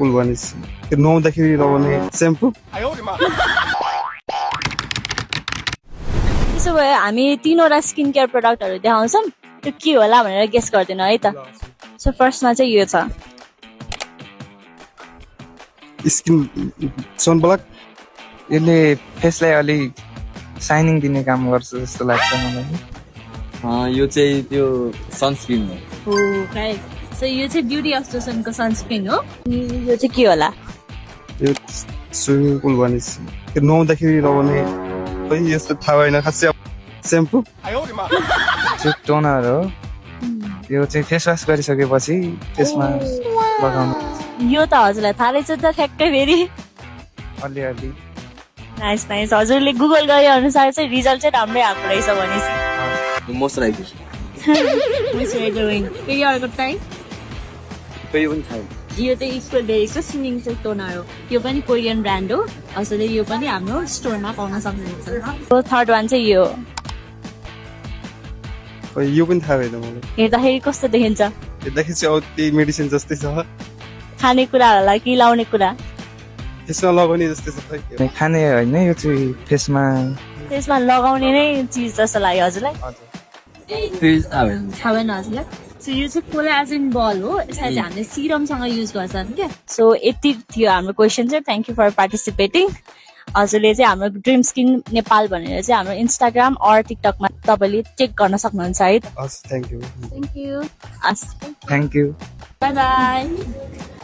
कुल भनेपछि त्यो नुहाउँदाखेरि लगाउने सेम्पू त्यसो भए हामी 3वटा स्किन केयर प्रडक्टहरू देखाउँछौँ त्यो के होला भनेर गेस गरिदिनु है त सो फर्स्टमा चाहिँ यो छ स्किन सनब्लक यसले फेसलाई अलि साइनिङ दिने काम गर्छ जस्तो लाग्छ मलाई यो चाहिँ त्यो सनस्क्रिन हो हो करेक्ट सो यो चाहिँ ब्युटी एक्सटेन्सनको सनस्क्रिन हो अनि यो चाहिँ के होला यो स्विमिङ पुल भनेपछि त्यो नुहाउँदाखेरि लगाउने खै यस्तो थाहा भएन खासै सेम्पू त्यो टोनर हो यो चाहिँ फेस वास गरिसकेपछि त्यसमा लगाउनु यो त हजुरलाई थाहा रहेछ त ठ्याक्कै फेरि अलिअलि नाइस नाइस हजुरले गुगल गरे अनुसार चाहिँ रिजल्ट चाहिँ राम्रै आएको रहेछ भनेपछि मोइस्चराइजर फेरि अर्को टाइम यो पनि थाहा यो चाहिँ स्कुल बेरीको स्विमिङ चाहिँ टोनर हो यो पनि कोरियन ब्रान्ड हो हजुरले यो पनि हाम्रो स्टोरमा पाउन सक्नुहुन्छ थर्ड वान चाहिँ यो खै यो पनि थाहा भएन मलाई हेर्दाखेरि कस्तो देखिन्छ हेर्दाखेरि चाहिँ अब त्यही मेडिसिन जस्तै छ खानेकुरा होला कि लाउने कुरा त्यसमा लगाउने जस्तै छ खै खाने होइन यो चाहिँ फेसमा त्यसमा लगाउने नै चिज जस्तो लाग्यो हजुरलाई थाहा भएन हजुरलाई सो यो चाहिँ कोलाजेन बल हो यसलाई चाहिँ हामीले सिरमसँग युज गर्छन् क्या सो यति थियो हाम्रो क्वेसन चाहिँ थ्याङ्क यू फर पार्टिसिपेटिङ हजुरले चाहिँ हाम्रो ड्रिम स्किन नेपाल भनेर चाहिँ हाम्रो इन्स्टाग्राम अर टिकटकमा तपाईँले चेक गर्न सक्नुहुन्छ है हस् thank you thank you thank you by by